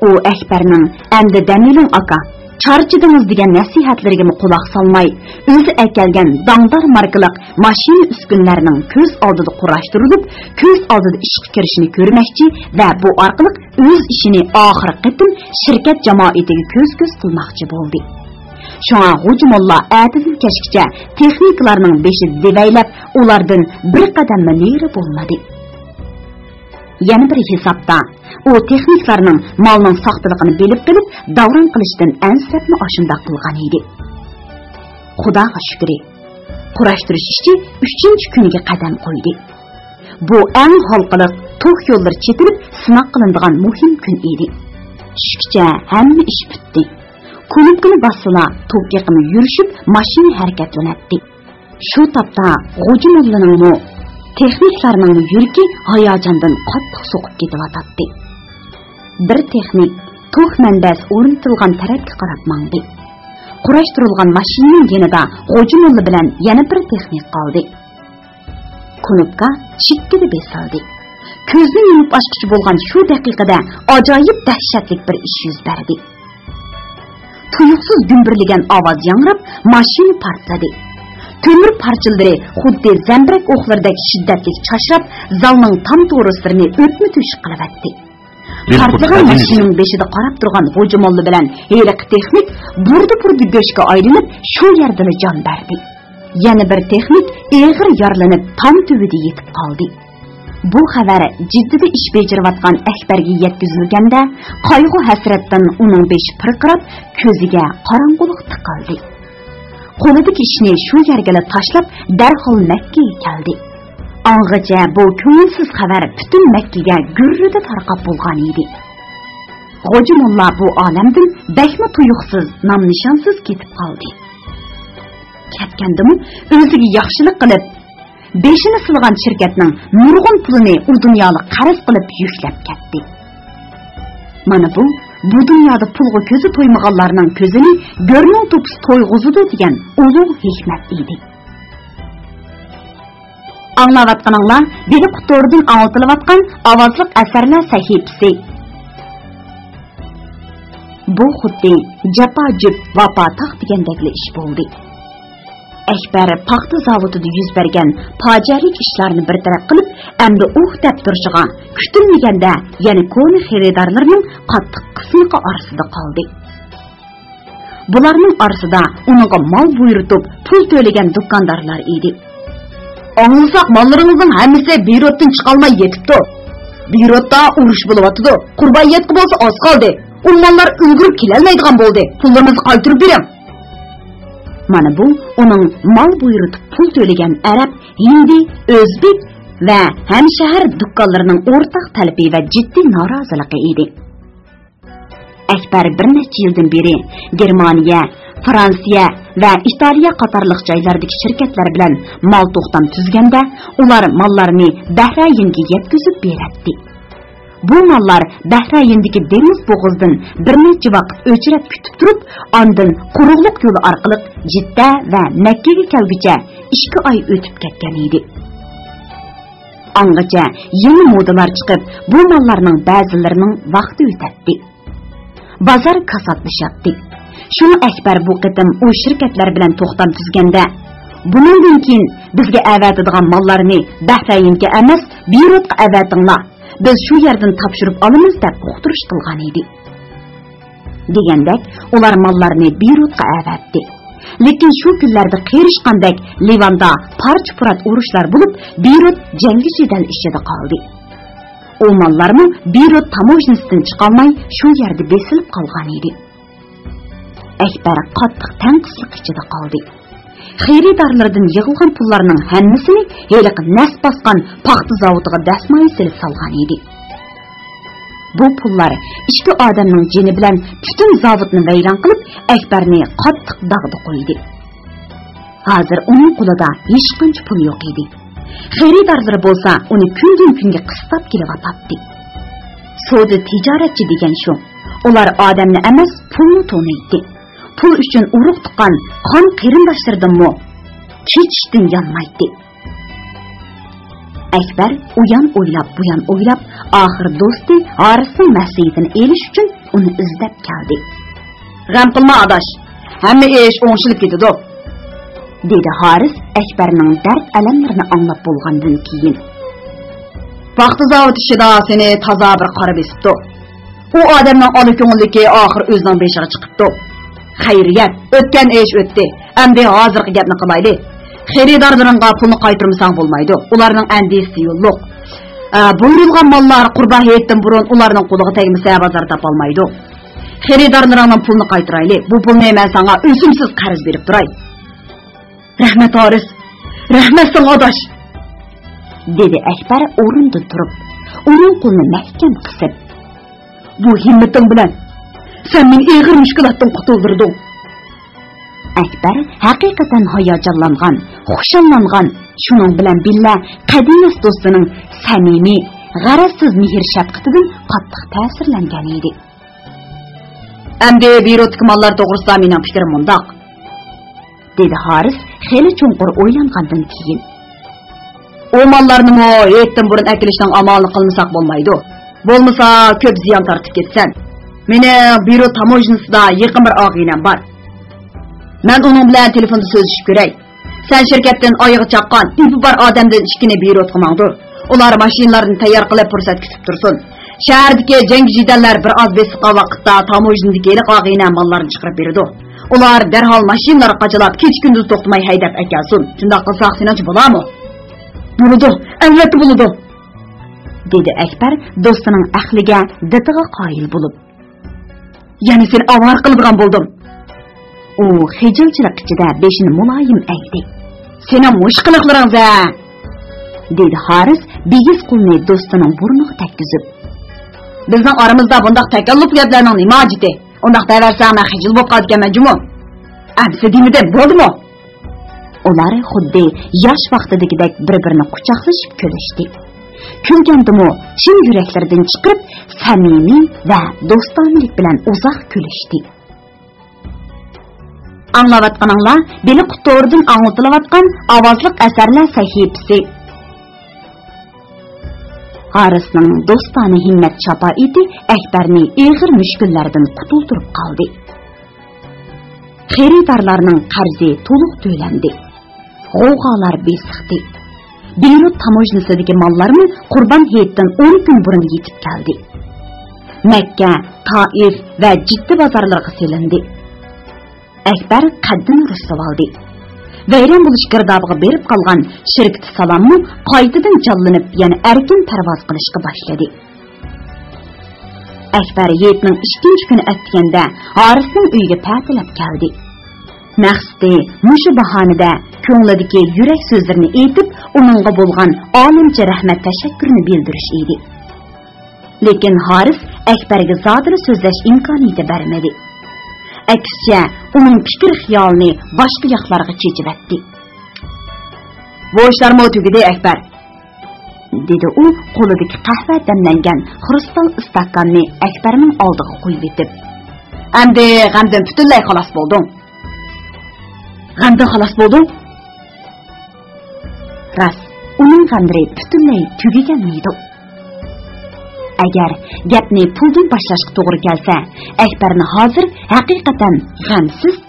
ئۇ ئەكبەرنىڭ «ئەمدى دەم ئېلىڭ، ئاكا، چارچىدىڭىز» دېگەن نەسىھەتلىرىگىمۇ قۇلاق سالماي، ئۆزى ئەكەلگەن داڭدار ماركىلىق ماشىنا ئۈسكۈنىلەرنىڭ كۆز ئالدىدا قۇراشتۇرۇلۇپ، كۆز ئالدىدا ئىشقا كىرىشىنى كۆرمەكچى ۋە بۇ ئارقىلىق ئۆز ئىشىنى ئاخىرقى قېتىم شىركەت جامائىتىگە كۆز-كۆز قىلماقچى بولدى. شۇڭا غوجا موللا ئەتىدىن كەچكىچە تېخنىكلارنىڭ بېشىدا دېۋەيلەپ، ئۇلاردىن بىر قەدەممۇ نېرى بولمىدى. يەنە بىر ھېسابتا، ئۇ تېخنىكلارنىڭ مالنىڭ ساختىلىقىنى بىلىپ قېلىپ، داۋراڭ قىلىشتىن ئەنسىرەپمۇ ئاشۇنداق قىلغان ئىدى. خۇداغا شۈكرى، قۇراشتۇرۇش ئىشى ئۈچىنچى كۈنىگە قەدەم قويدى. بۇ ئەڭ ھالقىلىق، توك يوللىرى چېتىلىپ سىناق قىلىنىدىغان مۇھىم كۈن ئىدى. چۈشكىچە ھەممە ئىش پۈتتى. كۇنۇپكىنى باسسىلا، توك ئېقىمى يۈرۈشۈپ، ماشىنا ھەرىكەتلىنەتتى. شۇ تاپتا غوجا موللىنىڭمۇ، تېخنىكلارنىڭمۇ يۈرىكى ھاياجاندىن قاتتىق سوقۇپ كېتىۋاتاتتى. بىر تېخنىك توك مەنبەسى ئورنىتىلغان تەرەپكە قاراپ ماڭدى. قۇراشتۇرۇلغان ماشىنىنىڭ يېنىدا غوجا موللا بىلەن يەنە بىر تېخنىك قالدى. كۇنۇپكا چىككىدە بېسىلدى. كۆزنى يۇمۇپ ئاچقۇچە بولغان شۇ دەقىقىدە ئاجايىپ دەھشەتلىك بىر ئىش يۈز بەردى. تۇيۇقسىز گۈمبۈرلىگەن ئاۋاز ياڭراپ، ماشىنا پارتلىدى. تۆمۈر پارچىلىرى خۇددى زەمبىرەك ئوقلىرىدەك شىددەتلىك چاچراپ، زالنىڭ تام تورۇسلىرىنى ئۆتمە تۆشۈك قىلىۋەتتى. پارتلىغان ماشىنىنىڭ بېشىدا قاراپ تۇرغان غوجا موللا بىلەن ھېلىقى تېخنىك بۇردا-بۇردا گۆشكە ئايلىنىپ، شۇ يەردىلا جان بەردى. يەنە بىر تېخنىك ئېغىر يارىلىنىپ، تام تۈۋىدە يېتىپ قالدى. بۇ خەۋەر جىددىدە ئىش بېجىرىۋاتقان ئەكبەرگە يەتكۈزۈلگەندە، قايغۇ-ھەسرەتتىن ئۇنىڭ بېشى پىرقىراپ، كۆزىگە قاراڭغۇلۇق تىقىلدى. قولىدىكى ئىشنى شۇ يەرگىلا تاشلاپ، دەرھال مەككىگە كەلدى. ئاڭغىچە بۇ كۆڭۈلسىز خەۋەر پۈتۈن مەككىگە گۈررىدە تارقاپ بولغان ئىدى. غوجا موللا بۇ ئالەمدىن بەكمۇ تۇيۇقسىز، نام-نىشانسىز كېتىپ قالدى. كەتكەندىمۇ ئۆزىگە ياخشىلىق قىلىپ، بېشىنى سىلىغان شىركەتنىڭ نۇرغۇن پۇلىنى ئۇ دۇنيالىق قەرز قىلىپ يۈكلەپ كەتتى. مانا بۇ، بۇ دۇنيادا پۇلغا كۆزى تويمىغانلارنىڭ كۆزىنى گۆرنىڭ توپىسى تويغۇزىدۇ دېگەن ئۇلۇغ ھېكمەت ئىدى. ئاڭلاۋاتقىنىڭلار بىلىقۇ تورىدىن ئاڭلىتىلىۋاتقان ئاۋازلىق ئەسەرلەر سەھىپىسى. بۇ خۇددى جاپا جۈپ، ۋاپا تاغ دېگەندەكلا ئىش بولدى. ئەكبەر پاختا زاۋۇتىدا يۈز بەرگەن پاجىئەلىك ئىشلارنى بىر تەرەپ قىلىپ، ئەمدى ئۇھ دەپ تۇرۇشىغا، كۈتۈلمىگەندە يەنە كونا خېرىدارلىرىنىڭ قاتتىق قىسمىقى ئارىسىدا قالدى. بۇلارنىڭ ئارىسىدا ئۇنىڭغا مال بۇيرۇتۇپ پۇل تۆلىگەن دۇكاندارلار ئىدى. ئاڭلىساق، ماللىرىڭىزنىڭ ھەممىسى بىرۇتتىن چىقالماي يېتىپتۇ. بىرۇتتا ئۇرۇش بولۇۋاتىدۇ. قۇربان ھېيتقا بولسا ئاز قالدى. ئۇ ماللار ئۈلگۈرۈپ كېلەلمەيدىغان بولدى. پۇللىرىمىزنى قايتۇرۇپ بېرىڭ. مانا بۇ ئۇنىڭ مال بۇيرۇتۇپ پۇل تۆلىگەن ئەرەب، ھىندى، ئۆزبېك ۋە ھەمشەھەر دۇكانلىرىنىڭ ئورتاق تەلىپى ۋە جىددىي نارازىلىقى ئىدى. ئەكبەر بىر نەچچە يىلدىن بېرى گېرمانىيە، فرانسىيە، ۋە ئىتالىيە قاتارلىق جايلاردىكى شىركەتلەر بىلەن مال توختام تۈزگەندە، ئۇلار ماللارنى بەھرەيىنگە يەتكۈزۈپ بېرەتتى. بۇ ماللار بەھرەيىندىكى دېڭىز بوغۇزىدىن بىر نەچچە ۋاقىت ئۆچرەپ كۈتۈپ تۇرۇپ، ئاندىن قۇرۇقلۇق يولى ئارقىلىق جىددە ۋە مەككىگە كەلگۈچە ئىككى ئاي ئۆتۈپ كەتكەن ئىدى. ئاڭغىچە يېڭى مودىلار چىقىپ، بۇ ماللارنىڭ بەزىلىرىنىڭ ۋاقتى ئۆتەتتى. بازار كاساتلىشاتتى. شۇڭا ئەكبەر بۇ قېتىم ئۇ شىركەتلەر بىلەن توختام تۈزگەندە، بۇنىڭدىن كېيىن بىزگە ئەۋەتىدىغان ماللارنى بەھرەيىنگە ئەمەس، بېيرۇتقا ئەۋەتىڭلار، بىز شۇ يەردىن تاپشۇرۇپ ئالىمىز، دەپ ئۇقتۇرۇش قىلغان ئىدى. دېگەندەك، ئۇلار ماللارنى بېيرۇتقا ئەۋەتتى. لېكىن شۇ كۈنلەردە قېرىشقاندەك لىۋاندا پارچە-پۇرات ئۇرۇشلار بولۇپ، بېيرۇت جەڭگى-جېدەل ئىچىدە قالدى. ئۇ ماللارمۇ بېيرۇت تاموژنىسىدىن چىقالماي، شۇ يەردە بېسىلىپ قالغان ئىدى. ئەكبەر قاتتىق تەڭقىسلىق ئىچىدە قالدى. خېرىدارلىرىدىن يىغىلغان پۇللارنىڭ ھەممىسىنى ھېلىقى نەس باسقان پاختا زاۋۇتىغا دەسمايە سېلىپ سالغان ئىدى. بۇ پۇللار ئىككى ئادەمنىڭ جېنى بىلەن پۈتۈن زاۋۇتنى ۋەيران قىلىپ، ئەكبەرنى قاتتىق داغدا قويدى. ھازىر ئۇنىڭ قولىدا ھېچقانچە پۇل يوق ئىدى. خېرىدارلىرى بولسا ئۇنى كۈندىن-كۈنگە قىستاپ كېلىۋاتاتتى. سودا تىجارەتچى دېگەن شۇ. ئۇلار ئادەمنى ئەمەس، پۇلنى تونۇيتتى. پۇل ئۈچۈن ئۇرۇق-تۇغقان، قان-قېرىنداشلىرىدىنمۇ كېچىشتىن يانمايتتى. ئەكبەر ئۇيان ئويلاپ، بۇيان ئويلاپ، ئاخىر دوستى ھارىسنىڭ مەسلىھىتىنى ئېلىش ئۈچۈن ئۇنى ئىزدەپ كەلدى. «غەم قىلما، ئاداش، ھەممە ئىش ئوڭشىلىپ كېتىدۇ»، دېدى ھارىس ئەكبەرنىڭ دەرد-ئەلەملىرىنى ئاڭلاپ بولغاندىن كېيىن. «پاختا زاۋۇتى ئىچىدا سېنى تازا بىر قارا بېسىپتۇ. ئۇ ئادەمنىڭ ئالا كۆڭۈللۈكى ئاخىر ئۆزىنىڭ بېشىغا چىقىپتۇ. خەيرىيەت، ئۆتكەن ئىش ئۆتتى. ئەمدى ھازىرقى گەپنى قىلايلى. خېرىدارلىرىڭغا پۇلنى قايتۇرمىساڭ بولمايدۇ. ئۇلارنىڭ ئەندىشىسى يوللۇق. ئە، بۇيرۇلغان ماللار قۇربان ھېيتتىن بۇرۇن ئۇلارنىڭ قولىغا تەگمىسە، بازار تاپالمايدۇ. خېرىدارلىرىڭنىڭ پۇلىنى قايتۇرايلى. بۇ پۇلنى مەن ساڭا ئۆسۈمسىز قەرز بېرىپ تۇراي.» «رەھمەت، ھارىس. رەھمەت ساڭا، ئاداش.» دېدى ئەكبەر ئورنىدىن تۇرۇپ، ئۇنىڭ قولىنى مەھكەم قىسىپ. «بۇ ھىممىتىڭ بىلەن سەن مېنى ئېغىر مۈشكۈلاتتىن قۇتۇلدۇردۇڭ.» ئەكبەر ھەقىقەتەن ھاياجانلانغان، خۇشاللانغان، شۇنىڭ بىلەن بىللە قەدىمىي دوستىنىڭ سەمىمىي، غەرەزسىز مېھىر-شەپقىتىدىن قاتتىق تەسىرلەنگەن ئىدى. «ئەمدى بېيرۇتتىكى ماللار توغرىسىدا مېنىڭ پىكرىم مۇنداق.» دېدى ھارىس خېلى چوڭقۇر ئويلانغاندىن كېيىن. «ئۇ ماللارنىمۇ ھېيتتىن بۇرۇن ئەكېلىشنىڭ ئامالىنى قىلمىساق بولمايدۇ. بولمىسا كۆپ زىيان تارتىپ كېتىسەن. مېنىڭ بېيرۇت تاموژنىسىدا يېقىن بىر ئاغىنەم بار. مەن ئۇنىڭ بىلەن تېلېفوندا سۆزلىشىپ كۆرەي. سەن شىركەتتىن ئايىغى چاققان ئېپى بار ئادەمدىن ئىككىنى بېيرۇتقا ماڭدۇر. ئۇلار ماشىنىلارنى تەييار قىلىپ پۇرسەت كۈتۈپ تۇرسۇن. شەھەردىكى جەڭگى-جېدەللەر بىر ئاز بېسىققان ۋاقىتتا تاموژنىدىكى ھېلىقى ئاغىنە ماللارنى چىقىرىپ بېرىدۇ. ئۇلار دەرھال ماشىنىلارغا قاچىلاپ كېچە-كۈندۈز توختىماي ھەيدەپ ئەكەلسۇن. شۇنداق قىلساق سېنىڭچە بولارمۇ؟» «بولىدۇ، ئەلۋەتتە بولىدۇ.» دېدى ئەكبەر دوستىنىڭ ئەقلىگە، دىتىغا قايىل بولۇپ. «يەنە سېنى ئاۋارە قىلىدىغان بولدۇم.» ئۇ خىجىلچىلىق ئىچىدە بېشىنى مۇلايىم ئەگدى. «سېنىڭ مۇشۇ قىلىقلىرىڭ-ە!» دېدى ھارىس بىگىز قولىنى دوستىنىڭ بۇرنىغا تەگكۈزۈپ. «بىزنىڭ ئارىمىزدا بۇنداق تەكەللۇپ گەپلەرنىڭ نېمە ھاجىتى؟ ئۇنداق دەۋەرسەڭ مەن خىجىل بولۇپ قالىدىكەنمەن جۇمۇ.» «ئەمىسە دېمىدىم، بولدىمۇ؟» ئۇلار خۇددى ياش ۋاقتىدىكىدەك بىر-بىرىنى قۇچاقلىشىپ كۈلۈشتى. كۈلگەندىمۇ چىن يۈرەكلىرىدىن چىقىرىپ، سەمىمىي ۋە دوستانىلىك بىلەن ئۇزاق كۈلۈشتى. ئاڭلاۋاتقىنىڭلار بېلىققۇت تورىدىن ئاڭلىتىلىۋاتقان ئاۋازلىق ئەسەرلەر سەھىپىسى. ھارىسنىڭ دوستانە ھىممەت شاپائىتى ئەكبەرنى ئېغىر مۈشكۈللەردىن قۇتۇلدۇرۇپ قالدى. خېرىدارلارنىڭ قەرزى تولۇق تۆلەندى. غوۋغالار بېسىقتى. بېيرۇت تاموژنىسىدىكى ماللارمۇ قۇربان ھېيتتىن ئون كۈن بۇرۇن يېتىپ كەلدى. مەككە، تائىف ۋە جىددە بازارلىرىغا سېلىندى. ئەكبەر قەددىنى رۇسلىۋالدى. ۋەيران بولۇش گىردابىغا بېرىپ قالغان شىركىتى سالاممۇ قايتىدىن جانلىنىپ، يەنە ئەركىن پەرۋاز قىلىشقا باشلىدى. ئەكبەر ھېيتنىڭ ئىككىنچى كۈنى ئەتىگەندە ھارىسنىڭ ئۆيىگە پەتىلەپ كەلدى. مەقسىتى مۇشۇ باھانىدە كۆڭلىدىكى يۈرەك سۆزلىرىنى ئېيتىپ، ئۇنىڭغا بولغان ئالەمچە رەھمەت تەشەككۈرىنى بىلدۈرۈش ئىدى. لېكىن ھارىس ئەكبەرگە زادىلا سۆزلەش ئىمكانىيىتى بەرمىدى. ئەكسىچە، ئۇنىڭ پىكىر-خىيالىنى باشقا ياقلارغا چېچىۋەتتى. بۇ ئىشلارمۇ تۈگىدى، ئەكبەر، دېدى ئۇ قولىدىكى قەھۋە دەملەنگەن خرۇستال ئىستاكاننى ئەكبەرنىڭ ئالدىغا قويۇۋېتىپ. ئەمدى غەمدىن پۈتۈنلەي خالاس بولدۇڭ. غەمدىن خالاس بولدۇڭ؟ راست، ئۇنىڭ غەملىرى پۈتۈنلەي تۈگىگەنمىدۇ؟ ئەگەر گەپنى پۇلدىن باشلاشقا توغرا كەلسە، ئەكبەرنى ھازىر ھەقىقەتەن غەمسىز،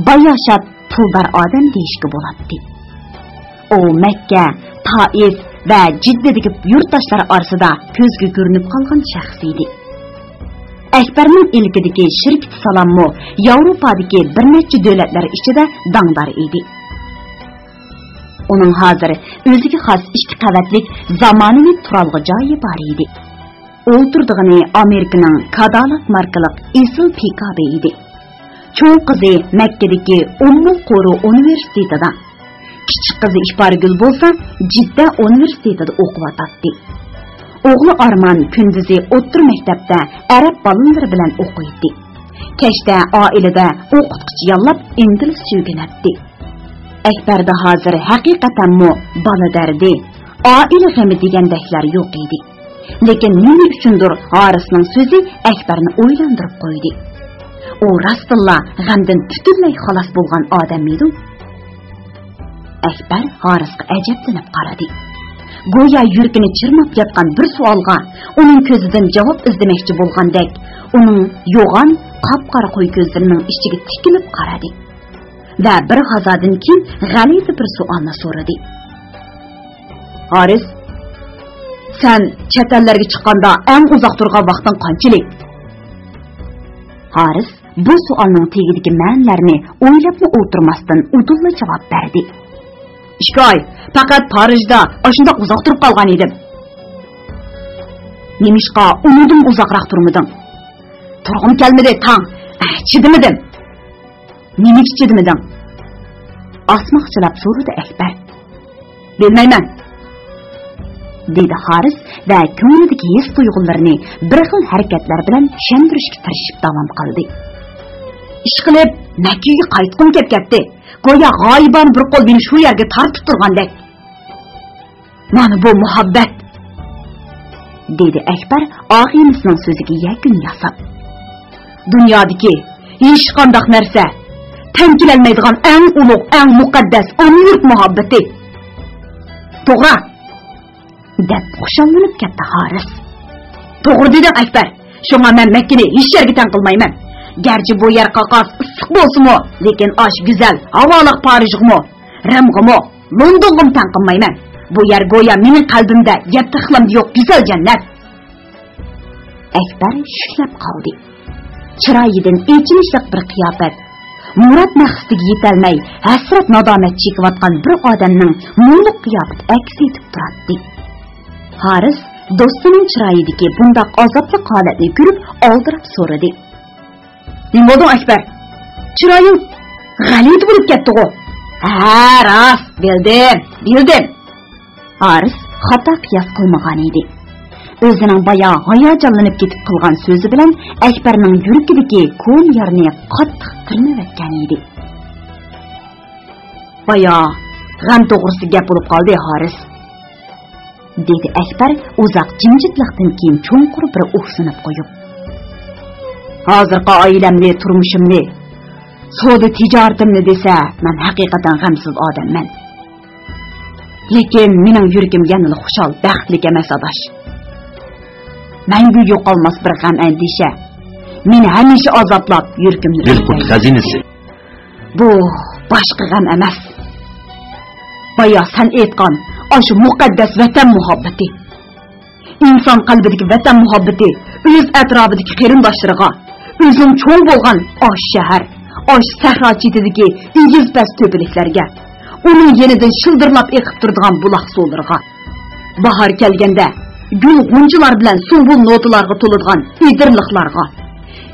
باياشات، پۇلدار ئادەم دېيىشكە بولاتتى. ئۇ مەككە، تائىف ۋە جىددىدىكى يۇرتداشلار ئارىسىدا كۆزگە كۆرۈنۈپ قالغان شەخس ئىدى. ئەكبەرنىڭ ئىلكىدىكى شىركىتى سالاممۇ ياۋروپادىكى بىر نەچچە دۆلەتلەر ئىچىدە داڭدار ئىدى. ئۇنىڭ ھازىر ئۆزىگە خاس ئىككى قەۋەتلىك زامانىۋى تۇرالغۇ جايى بار ئىدى. ئولتۇرىدىغىنى ئامېرىكىنىڭ كادىلاك ماركىلىق ئېسىل پىكابى ئىدى. چوڭ قىزى مەككىدىكى ئۇممۇل قۇرۇ ئۇنىۋېرسىتېتىدا، كىچىك قىزى ئىپارگۈل بولسا جىددە ئۇنىۋېرسىتېتىدا ئوقۇۋاتاتتى. ئوغلى ئارمان كۈندۈزى ئوتتۇرا مەكتەپتە ئەرەب بالىلىرى بىلەن ئوقۇيتتى. كەچتە ئائىلىدە ئوقۇتقۇچى ياللاپ ئىنگلىزچە ئۆگىنەتتى. ئەكبەردە ھازىر ھەقىقەتەنمۇ بالا دەردى، ئائىلە غېمى دېگەندەكلەر يوق ئىدى. لېكىن نېمە ئۈچۈندۇر ھارىسنىڭ سۆزى ئەكبەرنى ئويلاندۇرۇپ قويدى. ئۇ راستتىنلا غەمدىن پۈتۈنلەي خالاس بولغان ئادەممىدۇ؟ ئەكبەر ھارىسقا ئەجەبلىنىپ قارىدى. گويا يۈرىكىنى چىرماپ ياتقان بىر سوئالغا ئۇنىڭ كۆزىدىن جاۋاب ئىزدىمەكچى بولغاندەك، ئۇنىڭ يوغان، قاپقارا قوي كۆزلىرىنىڭ ئىچىگە تىكىلىپ قارىدى. ۋە بىر غازادىن كېيىن غەلىتە بىر سوئالنى سورىدى. ھارىس، سەن چەت ئەللەرگە چىققاندا ئەڭ ئۇزاق تۇرغان ۋاقتىڭ قانچىلىك؟ ھارىس بۇ سوئالنىڭ تېگىدىكى مەنىلەرنى ئويلاپمۇ ئولتۇرماستىن ئۇدۇللا جاۋاب بەردى. ئىككى ئاي، پەقەت پارىژدا ئاشۇنداق ئۇزاق تۇرۇپ قالغان ئىدىم. نېمىشقا ئۇنىڭدىنمۇ ئۇزاقراق تۇرمىدىڭ؟ تۇرغۇم كەلمىدى، تاڭ. ئەھ، چىدىمىدىم. نېمىگە چىدىمىدىڭ؟ ئاسماقچىلاپ سورىدى ئەكبەر. بىلمەيمەن، دېدى ھارىس ۋە كۆڭلىدىكى ھېس-تۇيغۇلىرىنى بىر خىل ھەرىكەتلەر بىلەن چۈشەندۈرۈشكە تىرىشىپ داۋام قىلدى. ئىشقىلىپ، مەككىگە قايتقۇم كەپ كەتتى. گويا غايىبانە بىر قول مېنى شۇ يەرگە تارتىپ تۇرغاندەك. مانا بۇ مۇھەببەت! دېدى ئەكبەر ئاغىنىسىنىڭ سۆزىگە يەكۈن ياساپ. دۇنيادىكى ھېچقانداق نەرسە تەڭ كېلەلمەيدىغان ئەڭ ئۇلۇغ، ئەڭ مۇقەددەس ئانا يۇرت مۇھەببىتى. توغرا! دەپ خۇشاللىنىپ كەتتى ھارىس. توغرا دېدىڭ، ئەكبەر. شۇڭا مەن مەككىنى ھېچ يەرگە تەڭ قىلمايمەن. گەرچە بۇ يەر قاقاس ئىسسىق بولسىمۇ، لېكىن ئاشۇ گۈزەل ھاۋالىق پارىژغىمۇ، رىمغىمۇ، لوندونغىمۇ تەڭ قىلمايمەن. بۇ يەر گويا مېنىڭ قەلبىمدە يەتتە ئىقلىمدا يوق گۈزەل جەننەت. ئەكبەر شۈكلەپ قالدى. چىرايىدىن ئېچىنىشلىق بىر قىياپەت، مۇراد مەقسىتىگە يېتەلمەي، ھەسرەت-نادامەت چېكىۋاتقان بىر ئادەمنىڭ مۇڭلۇق قىياپىتى ئەكس ئېتىپ تۇراتتى. ھارىس دوستىنىڭ چىرايىدىكى بۇنداق ئازابلىق ھالەتنى كۆرۈپ، ئالدىراپ سورىدى. نېمە بولدۇڭ، ئەكبەر؟ چىرايىڭ غەلىتە بولۇپ كەتتىغۇ؟ ھە، راست، بىلدىم، بىلدىم. ھارىس خاتا قىياس قىلمىغان ئىدى. ئۆزىنىڭ بايا ھاياجانلىنىپ كېتىپ قىلغان سۆزى بىلەن ئەكبەرنىڭ يۈرىكىدىكى كونا يارىنى قاتتىق تىرمىۋەتكەن ئىدى. بايا غەم توغرىسىدا گەپ بولۇپ قالدى، ھارىس، دېدى ئەكبەر ئۇزاق جىمجىتلىقتىن كېيىن چوڭقۇر بىر ئۇھسىنىپ قويۇپ. ھازىرقى ئائىلەمنى، تۇرمۇشۇمنى، سودا تىجارىتىمنى دېسە، مەن ھەقىقەتەن غەمسىز ئادەممەن. لېكىن مېنىڭ يۈرىكىم يەنىلا خۇشال، بەختلىك ئەمەس، ئاداش. مەڭگۈ يوقالماس بىر غەم-ئەندىشە مېنى ھەمىشە ئازابلاپ، يۈرىكىمنى بىر قۇت ئۆرتەيدۇ. خەزىنىسى. بۇ باشقا غەم ئەمەس. بايا سەن ئېيتقان ئاشۇ مۇقەددەس ۋەتەن مۇھەببىتى. ئىنسان قەلبىدىكى ۋەتەن مۇھەببىتى ئۆز ئەتراپىدىكى قېرىنداشلىرىغا، ئۆزىنىڭ چوڭ بولغان ئاشۇ شەھەر، ئاشۇ سەھرا چېتىدىكى ئېگىز-پەس تۆپىلىكلەرگە، ئۇنىڭ يېنىدىن شىلدىرلاپ ئېقىپ تۇرىدىغان بۇلاق سۇلىرىغا، باھار كەلگەندە گۈل-غۇنچىلار بىلەن سۇمبۇل نوتىلارغا تولىدىغان ئېدىرلىقلارغا،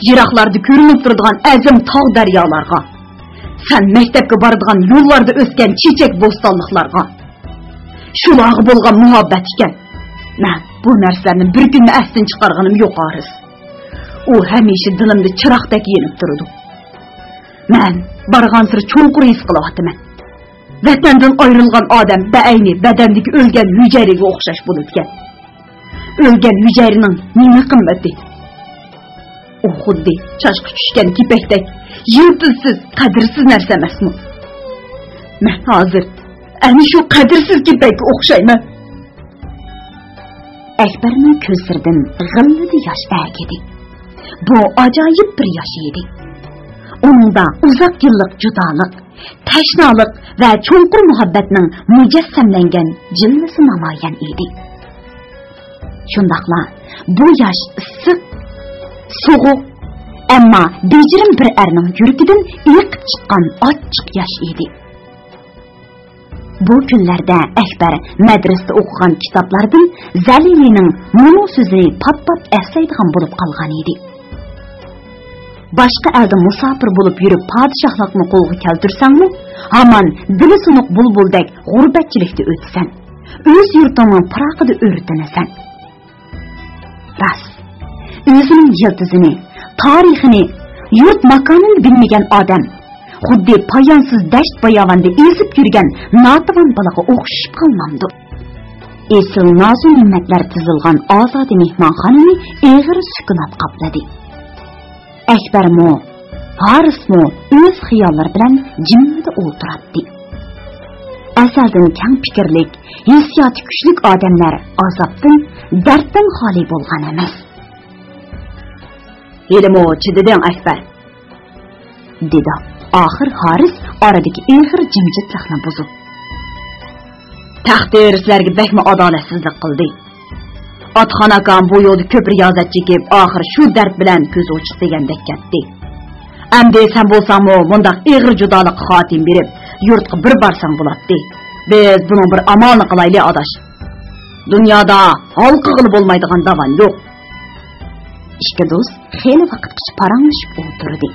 يىراقلاردا كۆرۈنۈپ تۇرىدىغان ئەزىم تاغ-دەريالارغا، سەن مەكتەپكە بارىدىغان يوللاردا ئۆسكەن چېچەك-بوستانلىقلارغا، شۇلارغا بولغان مۇھەببەت ئىكەن. مەن بۇ نەرسىلەرنى بىر كۈنمۇ ئەستىن چىقارغىنىم يوق، ھارىس. ئۇ ھەمىشە دىلىمدا چىراغدەك يېنىپ تۇرىدۇ. مەن بارغانسېرى چوڭقۇر ھېس قىلىۋاتىمەن. ۋەتەندىن ئايرىلغان ئادەم بەئەينى بەدەندىكى ئۆلگەن ھۈجەيرىگە ئوخشاش بولىدىكەن. ئۆلگەن ھۈجەيرىنىڭ نېمە قىممىتى؟ ئۇ خۇددى چاچقا چۈشكەن كېپەكتەك يىلتىزسىز، قەدىرسىز نەرسە ئەمەسمۇ؟ مەن ھازىر ئەنە شۇ قەدىرسىز كېپەككە ئوخشايمەن. ئەكبەرنىڭ كۆزلىرىدىن غىللىدە ياش ئەگىدى. بۇ ئاجايىپ بىر ياش ئىدى. ئۇنىڭدا ئۇزاق يىللىق جۇدالىق، تەشنالىق ۋە چوڭقۇر مۇھەببەتنىڭ مۇجەسسەملەنگەن جىلۋىسى نامايان ئىدى. شۇنداقلا بۇ ياش ئىسسىق، سوغۇق، ئەمما بېجىرىم بىر ئەرنىڭ يۈرىكىدىن ئېقىپ چىققان ئاچچىق ياش ئىدى. بۇ كۈنلەردە ئەكبەر مەدرىسىدە ئوقۇغان كىتابلاردىن زەلىلىنىڭ مۇنۇ سۆزىنى پات-پات ئەسلەيدىغان بولۇپ قالغان ئىدى. باشقا ئەلدە مۇساپىر بولۇپ يۈرۈپ پادىشاھلىقنى قولغا كەلتۈرسەڭمۇ، ھامان دىلى سۇنۇق بۇلبۇلدەك غۇربەتچىلىكتە ئۆتىسەن. ئۆز يۇرتۇڭنىڭ پىراقىدا ئۆرتىنىسەن. راست، ئۆزىنىڭ يىلتىزىنى، تارىخىنى، يۇرت ماكانىنى بىلمىگەن ئادەم خۇددى پايانسىز دەشت-باياۋاندا ئېزىپ يۈرگەن ناتىۋان بالىغا ئوخشىشىپ قالمامدۇ؟ ئېسىل نازۇ-نېمەتلەر تىزىلغان ئازادە مېھمانخانىنى ئېغىر سۈكۈنات قاپلىدى. ئەكبەرمۇ، ھارىسمۇ ئۆز خىياللىرى بىلەن جىممىدە ئولتۇراتتى. ئەزەلدىن كەڭ پىكىرلىك، ھېسسىياتى كۈچلۈك ئادەملەر ئازابتىن، دەردتىن خالىي بولغان ئەمەس. ھېلىمۇ چىدىدىڭ، ئەكبەر، دېدى ئاخىر ھارىس ئارىدىكى ئېغىر جىمجىتلىقنى بۇزۇپ. تەقدىر سىلەرگە بەكمۇ ئادالەتسىزلىك قىلدى. ئاتىخان ئاكام بۇ يولدا كۆپ رىيازەت چېكىپ، ئاخىر شۇ دەرد بىلەن كۆز ئوچۇق دېگەندەك كەتتى. ئەمدى سەن بولساڭمۇ مۇنداق ئېغىر جۇدالىققا خاتىمە بېرىپ، يۇرتقا بىر بارساڭ بولاتتى. بىز بۇنىڭ بىر ئامالىنى قىلايلى، ئاداش. دۇنيادا ھالقىغىلى بولمايدىغان داۋان يوق. ئىككى دوست خېلى ۋاقىتقىچە پاراڭلىشىپ ئولتۇردى.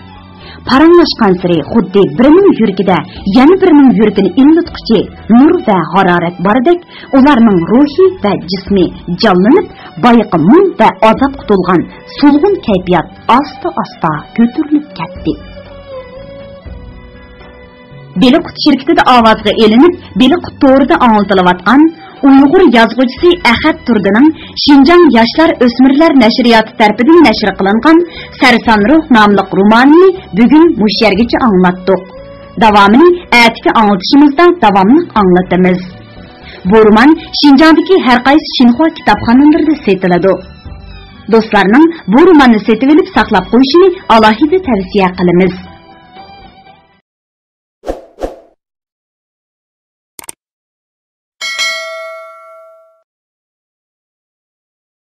پاراڭلاشقانسېرى خۇددى بىرىنىڭ يۈرىكىدە يەنە بىرىنىڭ يۈرىكىنى ئىللىتقۇچى نۇر ۋە ھارارەت باردەك، ئۇلارنىڭ روھى ۋە جىسمى جانلىنىپ، بايىقى مۇڭ ۋە ئازابقا تولغان سولغۇن كەيپىيات ئاستا-ئاستا كۆتۈرۈلۈپ كەتتى. بېلىققۇت شىركىتىدە ئاۋازغا ئېلىنىپ، بېلىققۇت تورىدا ئاڭلىتىلىۋاتقان ئۇيغۇر يازغۇچىسى ئەخەت تۇردىنىڭ شىنجاڭ ياشلار ئۆسمۈرلەر نەشرىياتى تەرىپىدىن نەشر قىلىنغان سەرسان روھ ناملىق رومانىنى بۈگۈن مۇشۇ يەرگىچە ئاڭلاتتۇق. داۋامىنى ئەتىكى ئاڭلىتىشىمىزدا داۋاملىق ئاڭلىتىمىز. بۇ رومان شىنجاڭدىكى ھەر قايسى شىنخۇا كىتابخانىلىرىدا سېتىلىدۇ. دوستلارنىڭ بۇ روماننى سېتىۋېلىپ ساقلاپ قويۇشىنى ئالاھىدە تەۋسىيە قىلىمىز.